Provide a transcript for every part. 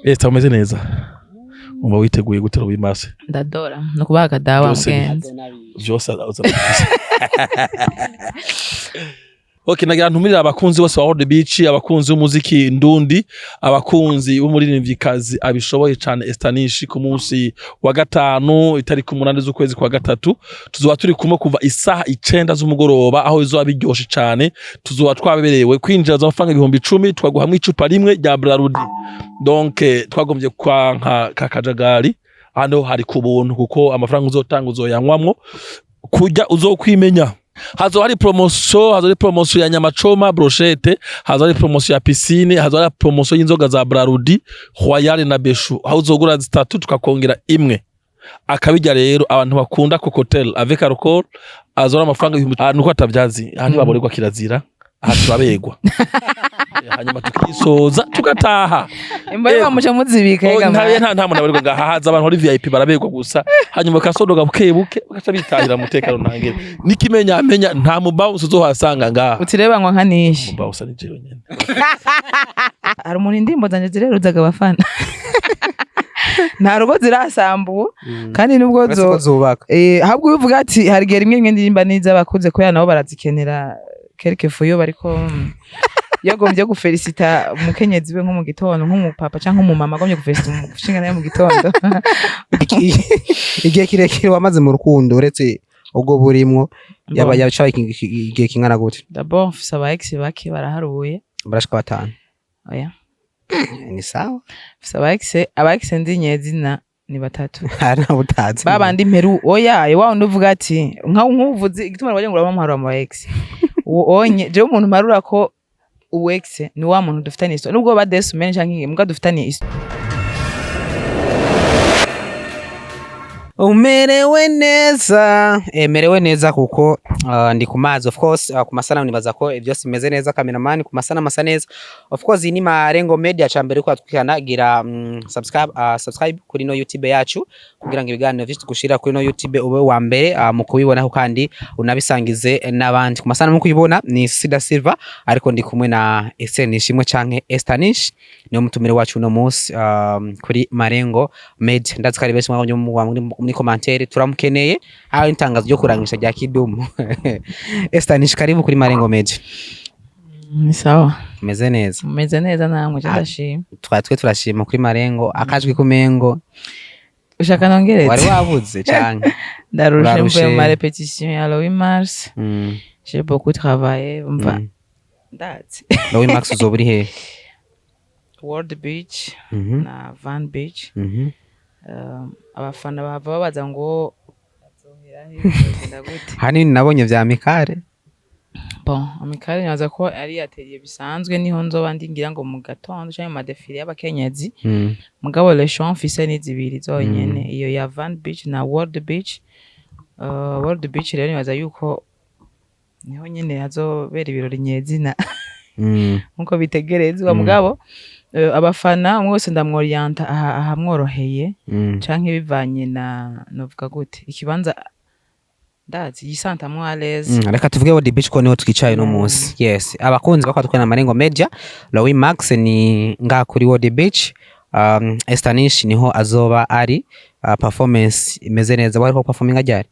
Esther, umeze neza? Umva witeguye gutera ubimase? Ndadora no kubaha akadawa. Byose. Mugenzi. Vyose aza. Okay, nagira ntumirire abakunzi bose ba World Beach, abakunzi b'umuziki ndundi, abakunzi b'umuririmvyikazi abishoboye cane Estanish. Ku munsi wa gatanu, itariki 8 z'ukwezi kwa gatatu, tuzoba turi kumwe kuva isaha 9 z'umugoroba, aho bizoba biryoshe cane. Tuzoba twaberewe kwinjira amafaranga 10,000, twaguhamwe icupa rimwe rya Brarudi. Donc twagombye kwanka kakajagari, hano hari ku buntu, kuko amafaranga uzotanga uzoyanywamwo, kurya uzokwimenya. Hazo hari promotion, hazo hari promotion ya nyama choma, brochette, hazo hari promotion ya piscine, hazo hari promotion y'inzoga za Brarudi, Royal na Beshu, aho uzogura zitatu tukakongera imwe. Akabijya rero, abantu bakunda cocktail avec alcool, azora amafaranga ibihumbi. Ah, nuko atavyazi aha, ntibaborerwa, kirazira aha, turabegwa. Hanyuma tukisoza tugataha. Imbohe bamuca muzibika. Oh, Ega. Nta muntu abarirwa ngaha, haza abantu bari VIP barabegwa gusa, hanyuma bakasodoga buke buke, bagaca bitahira mu mutekano ntangere. Nikimenya menya, nta mubawusi uzohasanga ngaha. Utireba ngo nka nishi. Mubawusi ni jewe nyene. Hari umuntu indirimbo zanje zireruzaga abafana, nta rugo zirasambuwe kandi nubwo Uretse ko zo zubaka. Ahubwo ubivuga ati hari igihe rimwe rimwe ndirimba n'iz'abakuze, kubera nabo barazikenera quelque fois iyo bariko iyo agombye gufelicita umukenyezi we nko mu gitondo, nk'umupapa canke umumama agombye gufelicita umushinga nawe mu gitondo. Igihe kirekire wamaze mu rukundo, uretse ubwo burimwo, yaba Bon, yacaye igihe kingana gute? D'abord mfise aba ex bake, baraharuye. Barashika batanu? Oya. Ni sawa. Mfise aba ex ndi nyezina ni batatu. Hari nabo utazi? Babandi mperu, oya, wa wundi uvuga ati nka nk'uvuze igituma wagira ngo urabamuharura mu ba ex, uwo onye jewe umuntu mparura ko uwo ex ni wa muntu dufitanye histoire, nubwo ba des semaines canke mbwa dufitanye histoire. Umerewe neza? Merewe neza kuko ndi ku mazi, of course, ku masanamu nibaza ko byose bimeze neza. Cameraman, ku masanamu asa neza. Of course, iyi ni Marengo Media. Ca mbere ko twikana gira subscribe kuri no YouTube yacu, kugira ngo ibiganiro vyinshi tugushira kuri no YouTube ube wa mbere mu kubibonaho, kandi unabisangize n'abandi. Ku masanamu kuyibona ni Sida Silva, ariko ndi kumwe na Esther Nishimwe canke Esther Nish, niyo mutumire wacu uno munsi kuri Marengo Media. Ndazi ko ari benshi mwabonye muri commentaire, turamukeneye aho itangazo ryo kurangisha rya Kidumu. Esther Nish, karibu kuri Marengo Media. Ni sawa. Meze neza? Meze neza namwe, je Ah. ndashima. Twa twe turashima kuri Marengo. Akajwi kumengo Ushaka nongeretse? Wari wabuze canke? Ndarushe. Urarushe. Mvuye mu ma répétition ya le 8 mars. J'ai beaucoup travaillé, umva. Ndazi. Le 8 mars uzoba uri hehe? World Beach na Van Beach. Abafana bahava babaza ngo azohera he, bizogenda gute? Hanini nabonye vya Mikare. Bon, Amicale nibaza ko ari atelier bisanzwe, niho nzoba ndi ngira ngo mu gatondo canke mu ma défilé y'abakenyezi. Mugabo les shows mfise ni zibiri zonyene, iyo ya Van Beach na World Beach. World Beach rero nibaza yuko niho nyene hazobera ibirori nyezina nkuko bitegerezwa. Mugabo abafana umwe wese ndamworiyanta ahamworoheye canke bivanye na, novuga gute, ikibanza ndazi yisantamwo à l'aise. Reka tuvuge World Beach ko niho twicaye uno munsi. Yes, abakunzi bakwa na Marengo Media, le 8 mars ni ngaha kuri World Beach. Esther Nish niho azoba ari, performance imeze neza. Wari ko performinga ryari?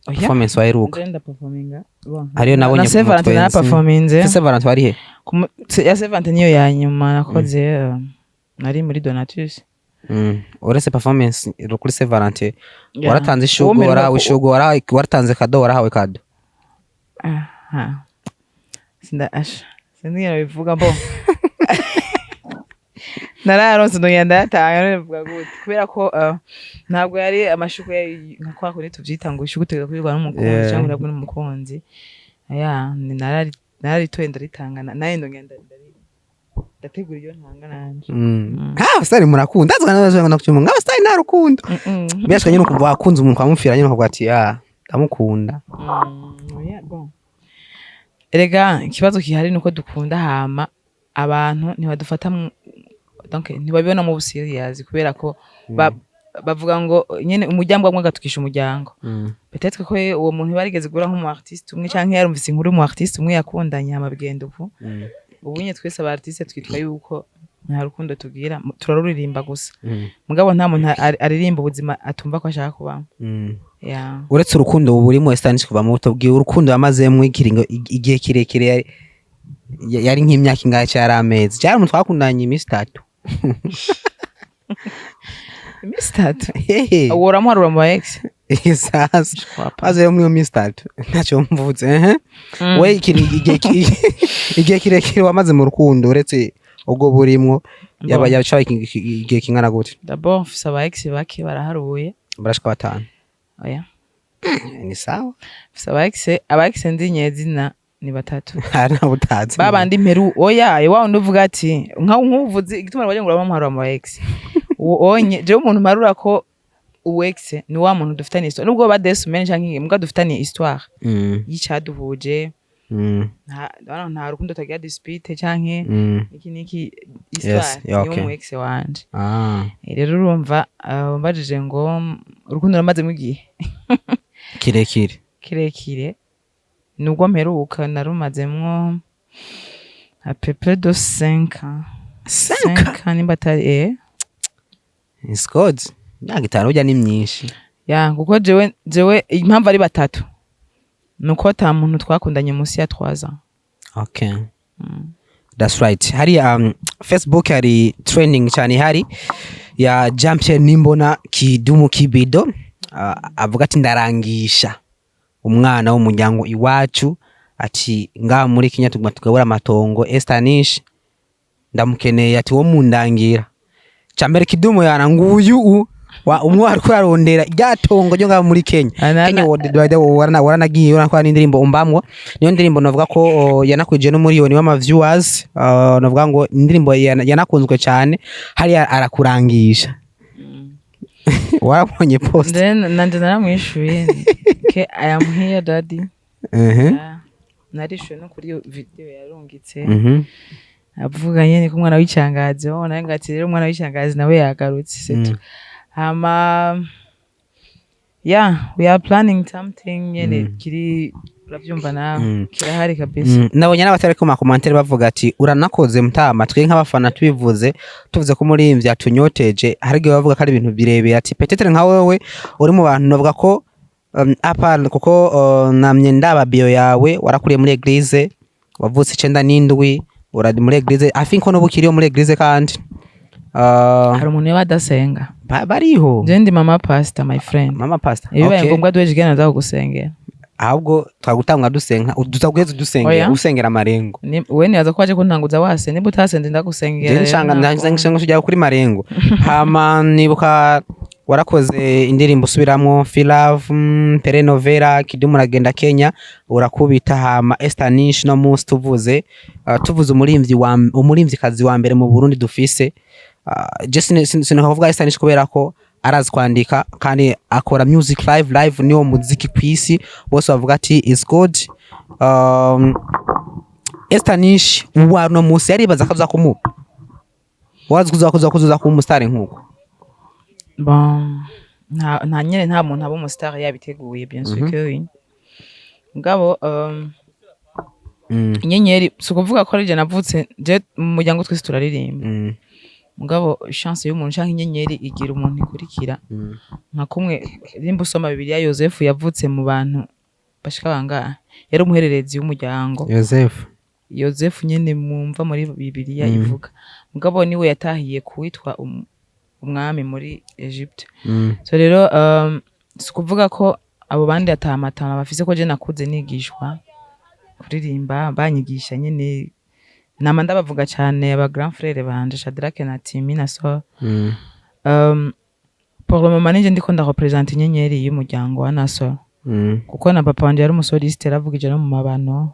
Oya. Performance waheruka? Nje ndaperforminga. Bon. Hariyo nabonye na ku Saint Valentin mutwenzi. naraperforminze. Saint Valentin wari he? Ya Saint Valentin niyo ya nyuma nakoze, nari muri Donatus. Uretse performance kuri Saint Valentin, Yeah. waratanze ishurwe? Uwo mperuka Warahawe ishurwe? Waratanze cadeau? Warahawe cadeau? Aha. Sinda asha. Sinzi ingene bivuga bo. Narayaronse ndongera ndayatanga, none bivuga gute? Kubera ko ntabwo yari amashurwe nka kwa kundi tuvyita ngo ishurwe utegerezwa kurirwa n'umukunzi canke urabwe n'umukunzi. Ya, ni nararitoye ndaritanga naye ndongera ndategura iyo ntanga nanje. Ah, abasitari murakunda, ndazi kana no kucyuma abasitari nta rukundo. Birashika nyine ukumva wakunze umuntu, ukamupfira nyine, ukavuga ati: "Ah, ndamukunda." Oya, bon. Erega ikibazo gihari nuko dukunda, hama abantu ntibadufata donc ntibabibona mu serious, kubera ko bavuga ngo nyene umuryango amwe agatukisha umuryango. Peut-être ko uwo muntu barigeze guhura nk'umu artiste umwe, canke yarumvise inkuru y'umu artiste umwe yakundanye, hama bigenda uku. Ubu nyene twese aba artiste twitwa yuko Nta rukundo tugira, turaruririmba gusa, mugabo nta muntu aririmba ubuzima atumva ko ashaka kubamo. Yeah. Uretse urukundo burimo, Esther Nish kuva mu buto bwiwe, urukundo yamazemwo ikiringo, igihe kirekire, yari nk'imyaka ingahe cyari amezi cyari umuntu twakundanye iminsi 3? Iminsi 3? Hehe. Uwo uramuharura mu ba ex? Sasa maze rero muri iyo minsi 3 ntacyo mvutse, ehe. We ikintu igihe kirekire wamaze mu rukundo uretse ubwo burimwo yaba Bon. yacaye igihe kingana gute? D'abord mfise aba ex bake, baraharuye. Barashika batanu? Oya. Ni sawa. Mfise aba ex ndi nyezina ni batatu. Hari nabo utazi. Babandi mperu, oya, wa wundi uvuga ati nka nkuvuze igituma wagira ngo urabamuharura mu ba ex. Uwo onye jewe umuntu mparura ko uwo ex ni wa muntu dufitanye histoire, nubwo ba deux semaines canke mbwa dufitanye histoire y'icaduhuje. Nta rukundo tagira dispute canke iki niki, histoire niwo mu ex wanje. Rero urumva, mbajije ngo urukundo rumazemo igihe kirekire. Kirekire nubwo mperuka narumazemwo à peu près de 5 ans. 5? 5 ans nimba atari It's good. Imyaka 5 burya ni myinshi. Ya, kuko jewe impamvu ari batatu nuko ata muntu twakundanye munsi ya 3 ans. Okay, that's right. Hari Facebook hari trending cyane ihari ya Jean Pierre Nimbona Kidumu Kibido, avuga ati ndarangisha umwana w'umuryango iwacu, ati ngaha muri Kenya tuguma tugabura amatongo, Esther Nish ndamukeneye, ati wo mundangira cambere Kidumu yana nguyu u wa umwe ariko ararondera rya tongo ryo ngaha muri Kenya. Kenya waranagiye urakora n'indirimbo umbamwo, niyo ndirimbo navuga ko yanakwije n'umuriyoni w'ama viewers, navuga ngo indirimbo yanakunzwe cyane hariya. Arakurangisha, warabonye post? Then nanje naramwishuye ke "I am here, daddy." Yeah. Narishuye no kuri iyo video yarungitse avuga nyene ko umwana w'icangazi, oh, nawe ngati rero umwana w'icangazi nawe yagarutse, c'est tout. Hama yeah, we are planning something nyene kiri, uravyumva nawe, kirahari kabisa. Nabonye n'abatari ku ma commentaires bavuga ati uranakoze mutama, twe nk'abafana tubivuze, tuvuze ko umuririmbyi atunyoteje, hari igihe bavuga ko ari ibintu birebire, ati peut-être nka wewe uri mu bantu navuga ko apart kuko namye ndaba bio yawe, warakuriye muri église, wavutse 97, uri muri église, I think ko n'ubu ukiriyo muri église kandi Hari umuntu yaba adasenga? Bariho. Je ndi mama pastor, my friend. Mama pastor. Ibibaye Okay. ngombwa duheje igana ndaza kugusengera. Ahubwo twagutanga dusenga, tuzaguheza dusengera. Oya. Usengera amarengo. We nibaza ko waje kuntanguza wase, niba utasenze ndagusengera. Je Rero nshanga ntabwo- nshanga kujya kuri marengo. Hama nibuka warakoze indirimbo usubiramwo Feel Love, Telenovela, Kidumu uragenda Kenya urakubita. Hama Esther Nish no munsi tuvuze umurimvyi wa umurimvyikazi wa mbere mu Burundi dufise, je sinokavuga Esther Nish kubera ko arazi kwandika kandi akora music live live, niwo muziki kwisi bose bavuga ati is good. Esther Nish wa no munsi yaribaza ko aza kumuba, wazi kuza kuba umusitari nkuko? Bon, nta nyene, nta muntu aba umustar yabiteguye, bien sûr que oui. Mugabo inyenyeri si ukuvuga ko ari je navutse, je mu muryango twese turaririmba. Mugabo chance y'umuntu canke inyenyeri igira umuntu ikurikira, nka kumwe nimba usoma Bibiliya, Yosefu yavutse mu bantu bashika bangahe, yari umuhererezi w'umuryango. Yosefu? Yosefu nyene mwumva muri Bibiliya ivuga, mugabo niwe yatahiye kuwitwa umwami muri Egypte. So rero si ukuvuga ko abo bandi atamatama bafise, ko je nakuze nigishwa kuririmba, banyigisha nyene, nama ndabavuga cane aba grand frère banje Shadrack na Timi na so. Pour le moment nije ndiko ndarepresenta inyenyeri y'umuryango wa Naso, kuko na papa wanje yari umusoliste, yaravugije no mu mabano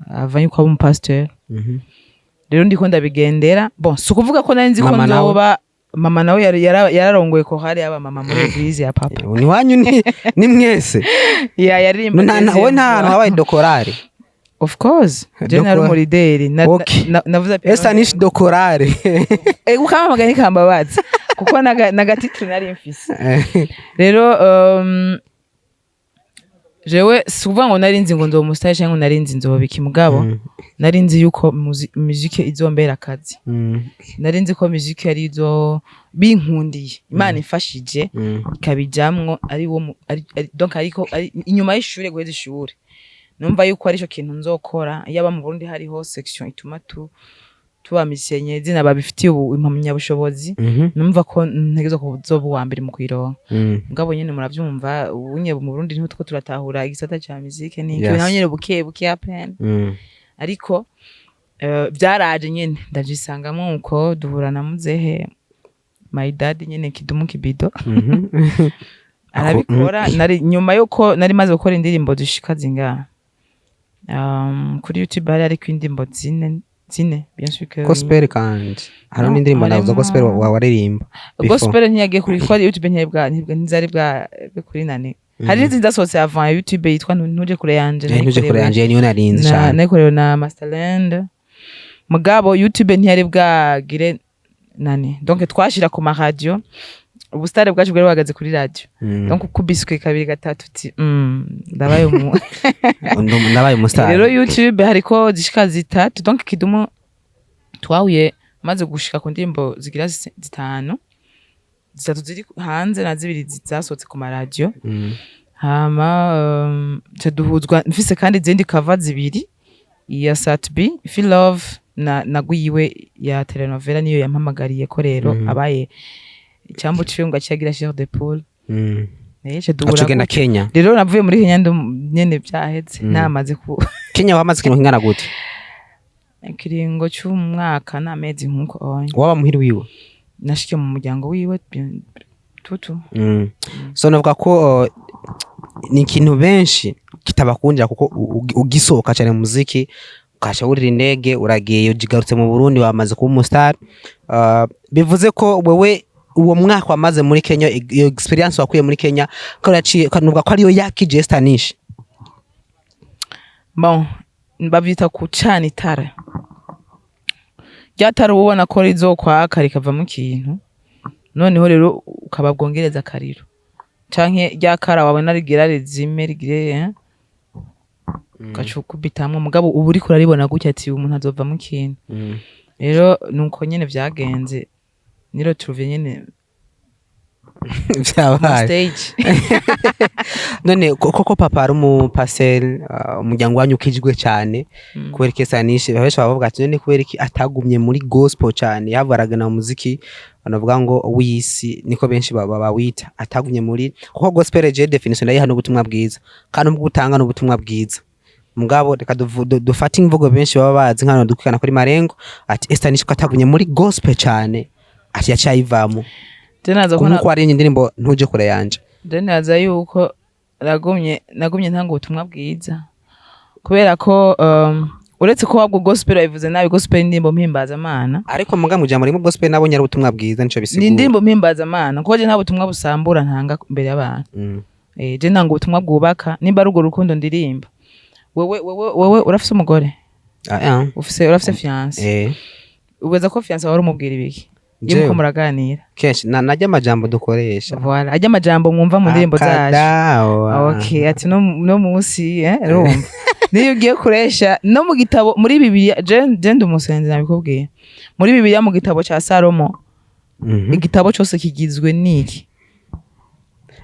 ava yuko aba umupasteur. Rero ndiko ndabigendera. Bon, si ukuvuga ko nari nzi ko Mama nawe? nzoba. Mama nawe yararongoye korali y'aba mama muri église ya papa. Ni wanyu ni mwese. Ya, yaririmba. Wowe nta hantu habaye de chorale? Of course, je nari Doko- umulideri. Okay. Navuze piano. Esther Nish de chorale. Ukampamagaye ntikambabaza kuko naga titre nari mfise. Rero Jewe si ukuvuga ngo nari nzi ngo nzoba umusitari cyangwa ngo nari nzi nzoba iki, mugabo nari nzi yuko muzike izombera akazi. Nari nzi ko muzike ari izo binkundiye, Imana ifashije ikabijamwo, ari wo donc ariko ari inyuma y'ishure, guheza ishure, numva yuko arico kintu nzokora. Yaba mu Burundi hariho section ituma tuba musiciens zina babifitiye ubu impamyabushobozi, numva ko ntegerezwa kuzoba uwa mbere mu kuyironka. Mugabo nyene muravyumva, ubunye mu Burundi niho two turatahura igisata ca musique n'iki, naho nyene buke buke à peine. Ariko vyaraje nyene ndavyisangamwo, uko duhura na muzehe, my dad nyene, Kidumu Kibido, arabikora. Nari nyuma yuko nari maze gukora indirimbo zishika zingahe kuri YouTube, hari hariko indirimbo zine zine, bien sûr que Gospel kandi hari No, n'indirimbo nazo harimo- gospel waririmba before. Gospel ntiyagiye kuri kwa YouTube, ntizari bwa bwe kuri nani. Hari n'izindi zasohotse avant ya YouTube yitwa Ntuje Kure Yanje. Ntuje Kure Yanje niyo narinzi cane. Nayikorewe na Masterland, mugabo YouTube ntiyari bwagire nani, donc twashira ku ma radio. Ubusitari bwacu bwari buhagaze kuri radio. Donc ukubiswe kabiri gatatu uti ndabaye umu Ndabaye umustar. Rero YouTube hariko zishika zitatu. Donc Kidumu twahuye maze gushika ku ndirimbo zigira zitanu, zitatu ziri hanze na zibiri zasohotse ku maradiyo. Hama ca duhuzwa mfise kandi izindi cover zibiri, iya Sat-B Feel Love na Gwiwe ya telenovela, niyo yampamagariye ko rero abaye icyambu ciwe ngo aciyagira chair de poule. Ca duhura Aca ugenda gutyo. Kenya. Rero navuye muri Kenya nyene vyaheze, namaze ku Kenya wamaze ikintu kingana gute? Ikiringo c'umwaka n'amezi nkuko onye. Waba muhiri wiwe? Nashikiye mu muryango wiwe tutu. So navuga ko ni ikintu benshi kitabakundira, kuko ugisohoka cyane mu muziki ukaca wurira indege uragiye, ugarutse mu Burundi wamaze kuba umustar. Bivuze ko wewe uwo mwaka wamaze muri Kenya, iyo experience wakuye muri Kenya ko yaciye, nuvuga ko ariyo yakije Estanish. Bon, bavyita kucana itara, rya tara uba ubona ko rizokwaka rikavamo ikintu, noneho rero ukaba bwongereza akariro, canke rya kara wabona rigira rizime rigire, ugaca ukubitamwo, mugabo uba uriko uraribona gutya ati umuntu azovamo ikintu. Rero nuko nyene vyagenze, niro turuve nyene mu Vyabaye stage. None koko papa ari umupaseri, umuryango wanyu ukijwe cyane, kubera iki Estanish benshi bavuga ati none kubera iki atagumye muri gospel cyane, yaba aragana mu muziki banavuga ngo w'isi, niko benshi bawita, atagumye muri, kuko gospel je definition ndayiha n'ubutumwa bwiza, kandi ubwo utanga n'ubutumwa bwiza. Mugabo reka dufate imvugo benshi baba bazi nk'ahantu dukikana kuri Marengo, ati Estanish ko atagumye muri gospel cyane, ati yaciye ayivamo. Je naza ko nkuko waririmbye indirimbo Ntuje Kure Yanje. Je naza yuko nagumye ntanga ubutumwa bwiza, kubera ko uretse ko wabwo gospel babivuze nabi, gospel ni indirimbo mpimbazamana. Ariko muga mu jambo rimwe gospel nabonye ari ubutumwa bwiza, nico Ni bisigura. indirimbo mpimbazamana, kuko je nta butumwa busambura ntanga imbere y'abantu. Je ntanga ubutumwa bwubaka, nimba ari urwo rukundo ndirimba. Wewe urafise umugore? Ah, ah. Ufise urafise fiancé? Eh. Ubaza ko fiancé wawe urumubwira ibiki iyo Jewe? muko muraganira? Kenshi najya amajambo dukoresha. Voilà, ajya amajambo mwumva mu ndirimbo zacu. Akadawa. Okay, ati no munsi urumva niyo ugiye kuresha no mu gitabo muri Bibiliya, je ndi umusenzi, nabikubwiye, muri Bibiliya mu gitabo ca Salomo, igitabo cose kigizwe n'iki?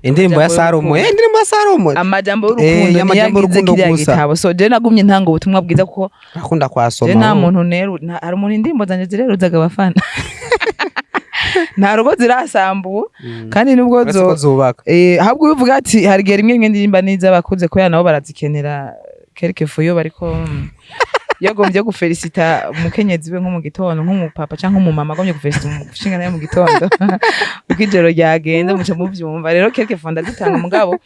Indirimbo ya Amajambo Salomo. y'urukundo. Indirimbo ya Salomo. Amajambo y'urukundo niyo amajambo agize y'urukundo kiriya gusa. gitabo. So je nagumye ntanga ubutumwa bwiza kuko Akunda kwasoma. je nta muntu neru hari umuntu indirimbo zanje zireruzaga abafana, nta rugo zirasambuwe, kandi nubwo Uretse ko zo zubaka. Ahubwo ubivuga ati hari igihe rimwe rimwe ndirimba n'iza abakuze, kubera nabo barazikenera quelque fois iyo bariko iyo agombye gufelicita umukenyezi we nko mu gitondo, nk'umupapa canke umumama agombye gufelicita umushinga nawe mu gitondo uko ijoro ryagenze, muca muvyumva. Rero quelque fois ndazitanga, mugabo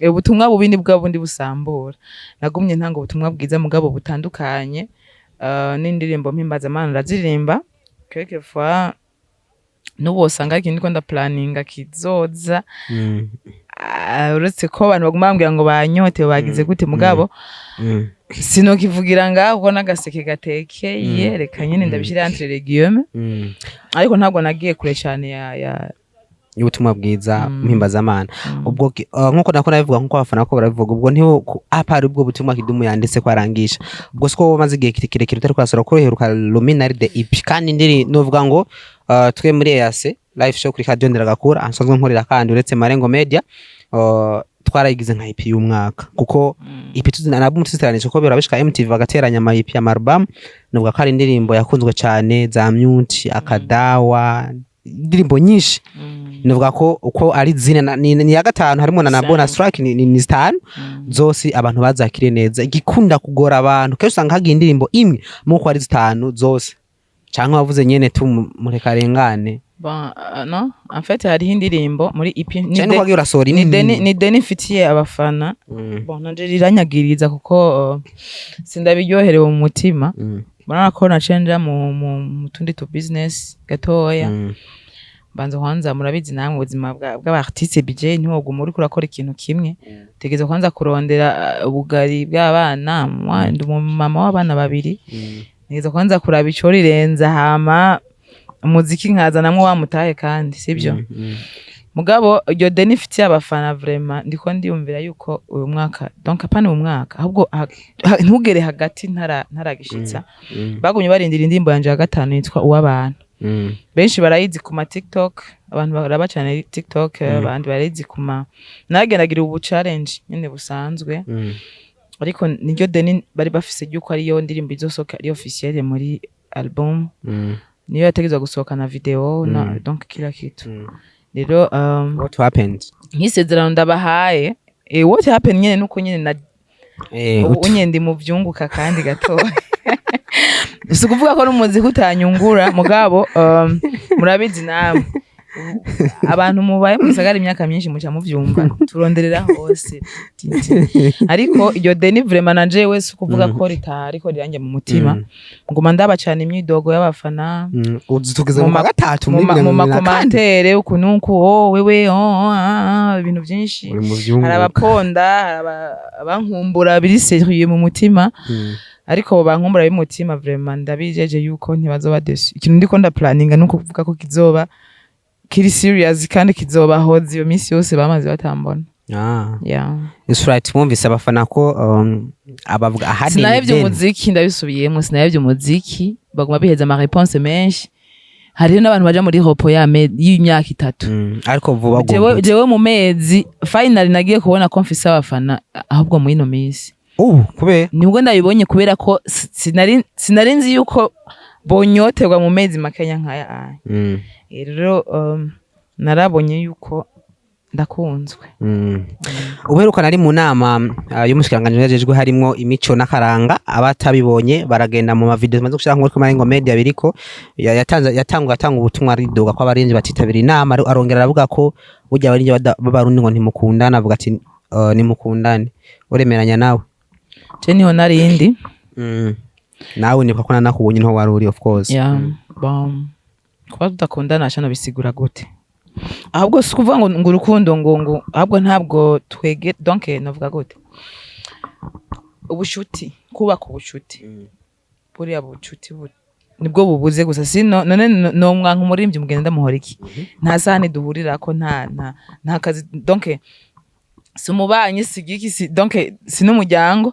ubutumwa bubi ni bwa bundi busambura. Nagumye ntanga ubutumwa bwiza, mugabo butandukanye n'indirimbo mpimbazamana ndaziririmba quelque fois. N'ubu wosanga hari ikintu ndiko ndaplaninga kizoza. Ah, uretse ko abantu baguma bambwira ngo banyotewe, bagize gute, mugabo sinokivugira ngaho kuko n'agaseke gatekeye. Reka nyine ndabishyira entre les guillemets. Ariko ntabwo nagiye kure cyane ya Y'ubutumwa bwiza mpimbazamana. Ubwo nkuko nako nabivuga, nkuko abafana ko barabivuga, ubwo ntiho apa ari ubwo butumwa Kidumu yanditse ko arangisha, ubwo siko wamaze igihe kirekire utari kwasura ko uheruka Luminary the EP. Kandi ndiri novuga ngo twe muri EAC live show kuri Radio Nderagakura nsanzwe nkorera, kandi uretse Marengo Media, twarayigize nka EP y'umwaka, kuko EP tuzina na album tuziteranije ko birabishika MTV bagateranya ama EP, ama album. Nuvuga ko ari indirimbo yakunzwe cyane, za Myunti, Akadawa, indirimbo nyinshi. Nuvuga ko uko ari zine ni ya gatanu, harimo na Nabona Strike, ni zitanu zose abantu bazakiriye neza. Igikunda kugora abantu kenshi usanga hagiye indirimbo imwe muko ari zitanu zose, canke wavuze nyene tu murekarengane. Bon, non, en fait hariho indirimbo muri EP ni Canke wagiye urasohora ni imwe? Deni, ni deni mfitiye abafana. Bon, nanje riranyagiriza kuko sindabiryoherewe mu mutima. Mbona ko naciye nja mu tundi tu business gatoya. Banza kwanza, murabizi namwe ubuzima bw'aba artiste BJ, ntiwoguma uriko urakora ikintu kimwe. Utegerezwa kwanza kurondera ubugari bw'abana. Ndi umumama w'abana babiri. Ntegerezwa kwanza kuraba ico rirenza, hama umuziki nkazanamwo wa mutahe, kandi sibyo. Mugabo iryo deni mfitiye abafana, vraiment ndiko ndiyumvira yuko uyu mwaka, donc apana uyu mwaka, ahubwo ntugere hagati ntaragishitsa. Bagumye barindira indirimbo yanje ya gatanu yitwa Uw'abantu. Benshi barayizi ku ma TikTok, abantu baraba cyane TikTok. Abandi barayizi ku ma nagendagira ubu challenge nyene busanzwe. Ariko niryo deni bari bafise ryuko ariyo ndirimbo izosohoka ari officielle muri album. Niyo yategerezwa gusohoka na video na donc kila kitu. Rero What happened? Nk'isezerano ndabahaye, what happened nyene nuko nyene na ubu nyene ndi mu vyunguka kandi gatoya. Si ukuvuga ko n'umuziki utanyungura, mugabo murabizi namwe abantu mubaye mu gisagara imyaka myinshi, muca muvyumva, turonderera hose. Ariko iryo deni vraiment na jewe si ukuvuga ko ritariko riranjye mu mutima. Nguma ndaba cane imyidogo y'abafana. Uzi tugeze mu kwa gatatu mu muri mu 2024. ma commentaires uku nuku, oh wewe, oh, ah, ah, ibintu byinshi. Uri mu vyunguka. Hari abaponda, hari abankumbura biri sérieux mu mutima. Ariko abo bankumbura b'umutima, vraiment ndabijeje yuko ntibazoba déçus. Ikintu ndiko ndaplaninga nuko kuvuga ko kizoba kiri serious kandi kizobahoza iyo minsi yose bamaze batambona. Yeah. It's right, mwumvise abafana ko abavuga ahari Sinahevye ideni. umuziki, ndabisubiyemo, sinahevye umuziki. Baguma biheza ama réponses menshi. Hariho n'abantu baja muri repos y'imyaka 3. Ariko vuba Jewe mu mezi finally nagiye kubona ko mfise abafana ahubwo muri ino minsi. Ubu kubera Nibwo ndabibonye, kubera ko sinari nzi yuko bonyoterwa mu mezi makenya nkaya aya. Rero narabonye yuko ndakunzwe. Ubuheruka nari mu nama y'umushikiranganji yajejwe harimwo imico n'akaranga. Abatabibonye baragenda mu ma video maze gushira nko kuri Marengo Media biriko. Yatanze yatanga atanga ubutumwa, aridoga ko abarinzi batitabira inama. Arongera aravuga ko burya abarinzi b'abarundi ngo ntimukundana, avuga ati nimukundane. Uremeranya nawe? Je niho narindi. Nawe nibuka ko nanakubonye niho wari uri, of course. Yeah. Bon, kuba tudakundana shano bisigura gute? Ahubwo si ukuvuga ngo urukundo ngo ahubwo ntabwo twege, donc navuga gute, ubushuti, kubaka ubushuti. Buriya bucuti nibwo bubuze gusa. Sino none no mwanka umuririmbyi mugenda ndamuhora iki? Nta sahani duhurirako, nta kazi, donc si umubanyi, si igiki, si donc si n'umuryango.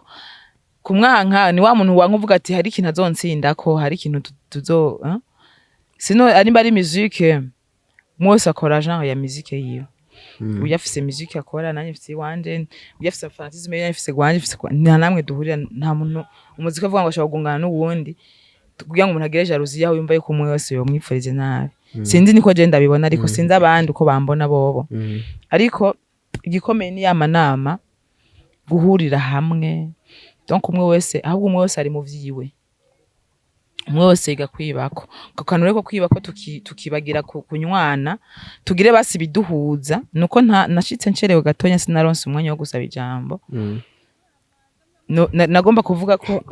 Kumwanka ni wa muntu wanka uvuga ati hari ikintu azontsindako, hari ikintu tuzo, hein? Sino ari ari musique, mwese akora genre ya musique yiwe. Uyu afise musique akora, nanjye mfise iwanje. Uyu afise fanatisme, nanjye mfise gwanje, mfise nta namwe duhurira. Nta muntu umuziki avuga ngo ashobora kugongana n'uwundi kugira ngo umuntu agire jalousie yaho yumva yuko umwe wese yomwipfurize nabi. Sinzi, niko je ndabibona, ariko sinzi abandi uko bambona bobo. Ariko igikomeye ni ya manama, guhurira hamwe, donc umwe wese, ahubwo umwe wese ari mu vyiwe, umwe wese yiga kwibako. Ako kantu rero ko kwibako, tukibagira kunywana, tugire basi ibiduhuza. Nuko nta nashitse ncerewe gatonya, sinaronse umwanya wo gusaba ijambo. No, nagomba kuvuga ko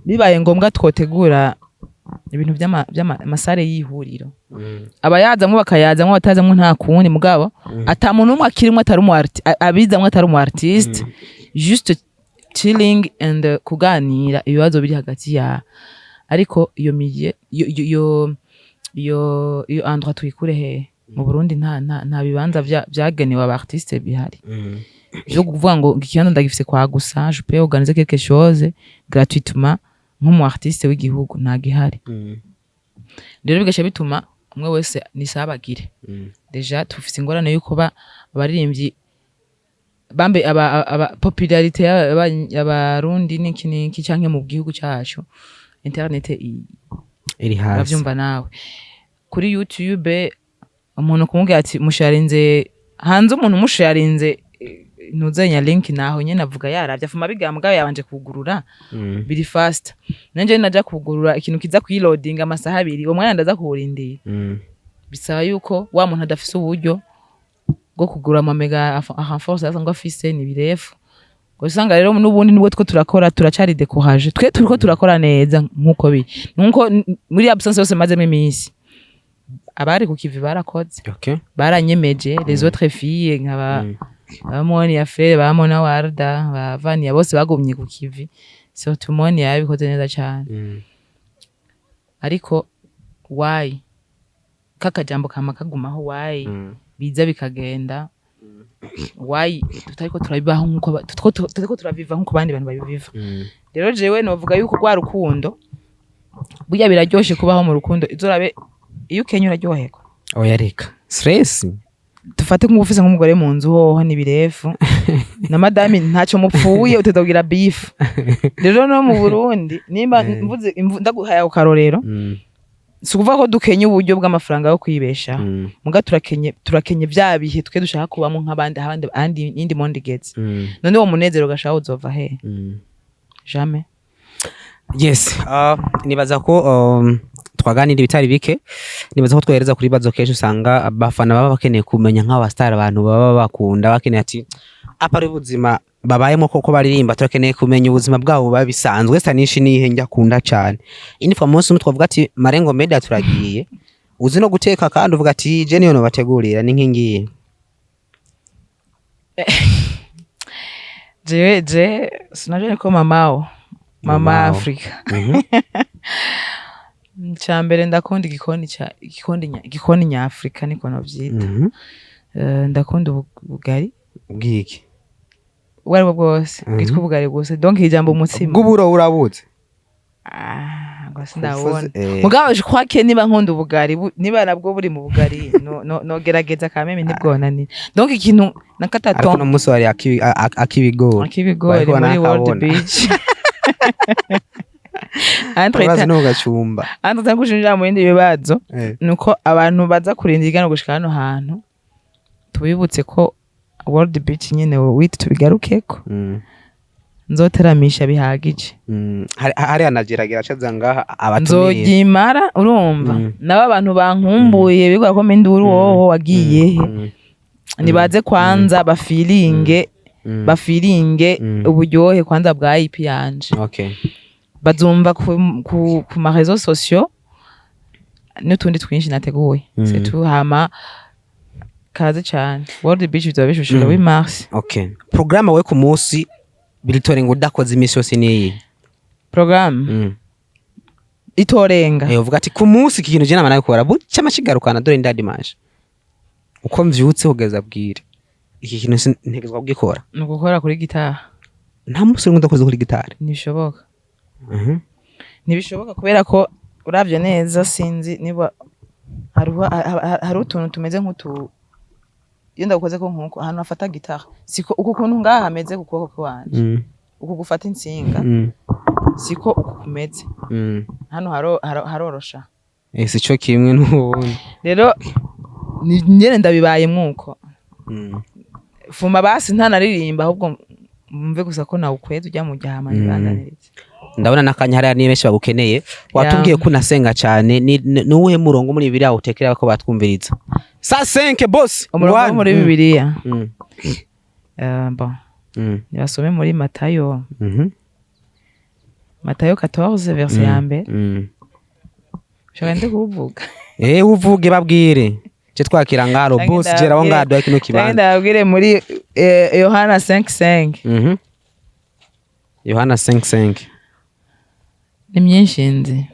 bibaye ngombwa twotegura ibintu vy'ama salle y'ihuriro. Abayazamwo bakayazamwo, batazamwo nta kundi. Mugabo ata muntu umwe akirimwo atari umu abizamwo atari umu artiste, juste chilling and kuganira ibibazo biri hagati ya. Ariko iyo milieu, iyo endroit tuyikure hehe? Mu Burundi nta bibanza vyagenewe aba artiste bihari vyo kuvuga ngo ikibanza ndagifise kwa gusa, je peux organiser quelque chose gratuitement nk'umu artiste w'igihugu, nta gihari. Rero bigaca bituma umwe wese nisabagire. Déjà tufise ingorane yuko ba abaririmbyi bambe aba popularité y'Abarundi niki niki canke mu gihugu cacu, internet iri hasi. Uravyumva nawe, kuri YouTube umuntu kumubwira ati musharinze hanze, umuntu umusharinze ntuzenya link, naho nyene avuga yaravye, afuma bigambwa yabanje kugurura. Biri fast. Nanje naja kugurura ikintu kiza kuyiloadinga amasaha 2, uwo mwanya ndaza kuwurindira. Bisaba yuko wa muntu adafise uburyo bwo kugura ama mega renforce ngo afise ni birefu. Usanga rero n'ubundi nubwo two turakora, turacari découragé. Twe turiko turakora neza nkuko biri, nkuko muri absence yose mazemo iminsi, abari ku kivi barakoze. Baranyemeje les autres filles nkaba ba Moni ya Frere, ba Mona Warda, ba Vania, bose bagumye ku kivi. Surtout Moni yabikoze neza cyane. Ariko why kakajambo kama kagumaho, why biza bikagenda, why tutariko turabibaho nkuko tutariko turabiva nkuko abandi bantu babiviva? Rero jewe novuga yuko rwa rukundo, burya biraryoshe kubaho mu rukundo. Izorabe iyo ukenye uraryoherwa? Oya, reka stress. Dufate nk'uba ufise nk'umugore mu nzu, hoho ni birefu na madame, ntacyo mupfuye, utazabwira beef. Rero no mu Burundi, nimba mvuze ndaguhaye ako karorero, si ukuvuga ko dukenye uburyo bw'amafaranga yo kwibeshaho, muga turakenye vya bihe twe dushaka kubamo nk'abandi, ahandi ahandi iyindi monde igeze. None uwo munezero ugashaka uzova he? Jamais. Yes, nibaza ko twaganira ibitari bike. Nibaza ko twohereza kuri bibazo kenshi usanga abafana baba bakeneye kumenya, nk'abastar, abantu baba bakunda bakeneye ati apa ari ubuzima babayemo koko baririmba, turakeneye kumenya ubuzima bwabo buba bisanzwe. Stanishi nihe njya akunda cyane ini twa munsi umwe twavuga ati Marengo Media turagiye, uzi no guteka, kandi uvuga ati je niyo nobategurira ni nkingiye? Jewe je sinajua niko mamao mama. Mamao. Afrika. Ca mbere ndakunda igikoni ca igikoni nyafrika, niko novyita. Ndakunda ubugari. Bwiki? Ubwo aribwo bwose bwitwa ubugari gusa, donc ijambo umutsima. Bw'uburo urabuze? Ah, ngo sindabona. Kuvuze. Mugabo je crois que niba nkunda ubugari niba nabwo buri mu bugari, no nogerageza kameme, ntibwonanira. Donc ikintu nakata. Ariko uno munsi wari ak'ibigori. Ak'ibigori. Bariko Muri World banakabona. Beach. Entre urazi no gacumba. Entre gushinja mu bindi bibazo, nuko abantu baza kurinda igana gushika hano hantu, tubibutse ko World Beach nyene witi tubigarukeko, nzoteramisha bihagije. Hariya nageragera acaza ngaha abatumire. Nzogimara, urumva? Nabo abantu bankumbuye bigwa ko induru, woho wagiye he? Nibaze kwanza bafiringe, bafiringe uburyohe kwanza bwa EP yanje. Bazumva ku ma réseaux sociaux n'utundi twinshi nateguye. C'est tout. Hama kaze cyane, World Beach bizoba bishushe le 8 mars. Okay, programme we ku munsi biritore ngo udakoze iminsi yose niyi? Programme itorenga? Eh, uvuga ati ku munsi iki kintu je nama nabikora buca amakigarukana, dore ndadimaje uko mvyutse kugeza bwire, iki kintu ntegerezwa kugikora. Ni ugukora kuri gitari. Nta munsi urimo udakoze kuri gitari? Ntibishoboka. Ntibishoboka kubera ko uravye neza, sinzi niba hariho hari utuntu tumeze nk'utu, iyo ndagukoze ko nkuko ahantu hafata gitari, siko uku kuntu ngaha hameze ku kuboko kwanje, uku gufata intsinga, siko uku kumeze. Hano harorosha. Eh, sico kimwe n'ubundi. Rero nyene ndabibaye mwuko. Fuma basi ntanaririmba, ahubwo mve gusa ko nawukweza ujya mu gihama nibandanirize. Ndabona n'akanya hariya ni benshi bagukeneye. Watubwiye ko unasenga cyane, ni uwuhe murongo muri Bibiliya utekera ko batwumviriza sa 5 boss? Umurongo wo One. muri Bibiliya? Bon, nibasome muri Matayo. Matayo 14 verset ya mbere. Ushaka nde kuwuvuga? Eh, uvuge, babwire ce twakira ngaro. Canke Boss gera aho ngaha, duha kino canke kibanza. Ndababwire muri Yohana 5:5. Yohana 5:5. Ni myinshi nzi.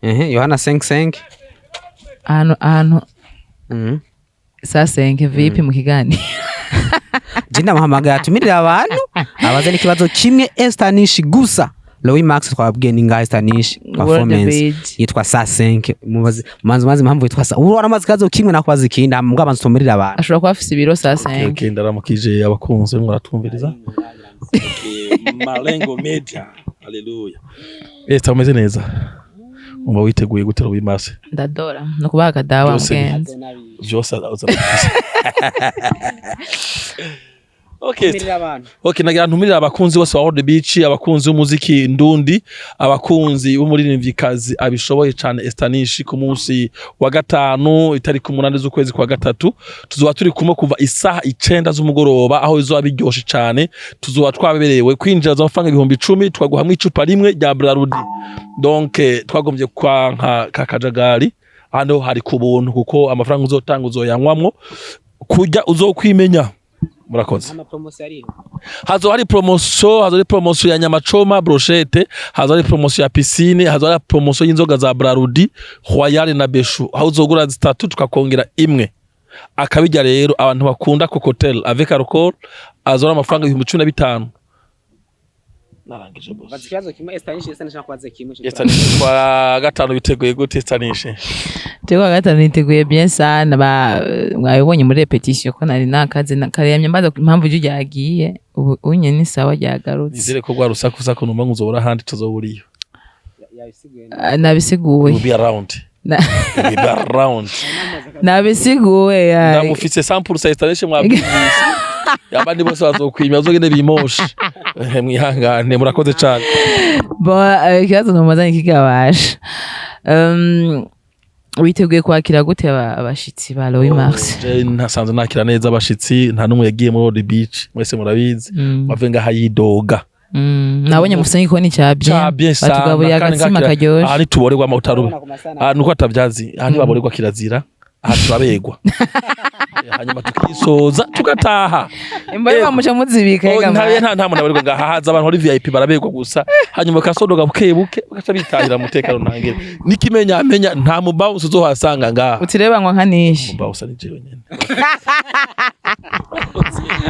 Ehe, Yohana 5:5. Ahantu Saa 5 vipi mu kiganiro? Je ndamuhamagaye atumirire abantu, abaze n'ikibazo kimwe Estanish gusa. Louis Max twababwiye ni ngaha Estanish World performance Beach. yitwa saa 5. Mubaze manzi, mazi impamvu yitwa saa. Ubu aramaze ikibazo kimwe, nakubaza ikindi, hama mbwa abanza utumirire abantu. Ashobora kuba afise ibiro saa 5. Okay, ndaramukije abakunzi mwaratwumviriza. Okay, Malengo Media. Haleluya. Esther, umeze neza? Umva witeguye gutera ubimase? Ndadora no kubaha akadawa. Byose Mugenzi. Vyose aza. Okay. Okay, nagira ntumirire abakunzi bose ba World Beach, abakunzi b'umuziki ndundi, abakunzi b'umuririmvyikazi abishoboye cane Estanish. Ku munsi wa gatanu, itariki 8 z'ukwezi kwa gatatu, tuzoba turi kumwe kuva isaha 9 z'umugoroba, aho bizoba biryoshe cane. Tuzoba twaberewe kwinjira amafaranga 10,000, twaguhamwe icupa rimwe rya Brarudi. Donc twagombye kwanka kakajagari, hano hari ku buntu, kuko amafaranga uzotanga uzoyanywamwo, kurya uzokwimenya. Murakoze. Hazo hari promotion, hazo hari promotion ya nyama choma, brochette, hazo hari promotion ya piscine, hazo hari promotion y'inzoga za Brarudi, Royal na Beshu, aho uzogura zitatu tukakongera imwe. Akabijya rero abantu bakunda cocktail avec alcool, azora amafaranga 15,000. Narangije, boss. Ikibazo kimwe Estanish, Estanish nakubaze kimwe. Estanish, kwa gatanu biteguye gute, Estanish? Jewe kwa gatanu niteguye bien sana. Ba mwabibonye muri répétition ko nari nakaze kareyamye mbaza impamvu ijwi ryagiye. Ubu unye ni sawa, ryagarutse. Nizere ko rwa rusakusaku numva ngo uzobora ahandi tuzoburiyo. Ah, nabisiguye. Will be around. Will be around. Nabisiguye ya. Ndamufise 100% Estanish, mwabyumvise. Abandi bose bazokwimya, bazogende bimoshe. Mwihangane, murakoze cane. Bon, ikibazo numubaza ni kigabasha, witeguye kwakira gute abashitsi ba Louis Mars? Je ntasanzwe nakira neza abashitsi, nta n'umwe yagiye muri World Beach, mwese murabizi. Wave ngaha yidoga. Nabonye mufise igikoni ca Ca bien. Bien sana. Batugaburiye kandi agatsima ngakira- karyoshe. Aha ntituborerwa amawutarubi. Aha nuko atabyazi, aha ntibaborerwa, kirazira. Aha turaberwa. Hanyuma tukisoza tugataha. Imbohe muca muzibika. Oh, Ega nta muntu abarirwa ngaha, haza abantu bari VIP baraberwa gusa, hanyuma bakasodoga buke buke, bagaca bitahira mu mutekano ntangere. Nikimenya amenya nta mubawusi uzohasanga ngaha. Utireba ngo nkanishe. Mubawusi ni jewe nyene.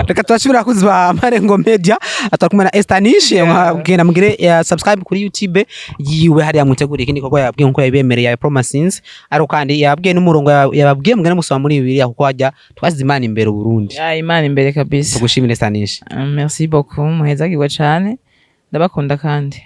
Reka tubashimire abakunzi ba Marengo Media. Turi kumwe na Estanish. Mwagenda mugire subscribe kuri YouTube yiwe hariya, mutegure ikindi gikorwa yababwiye nkuko yabibemereye ya promises, ariko kandi yababwiye n'umurongo yababwiye, mugende musoma muri Bibiliya, kuko hajya twasize Imana imbere Burundi. Ya, Imana imbere kabisa. Tugushimire, Estanish. Merci beaucoup, muhezagirwa cane, ndabakunda kandi.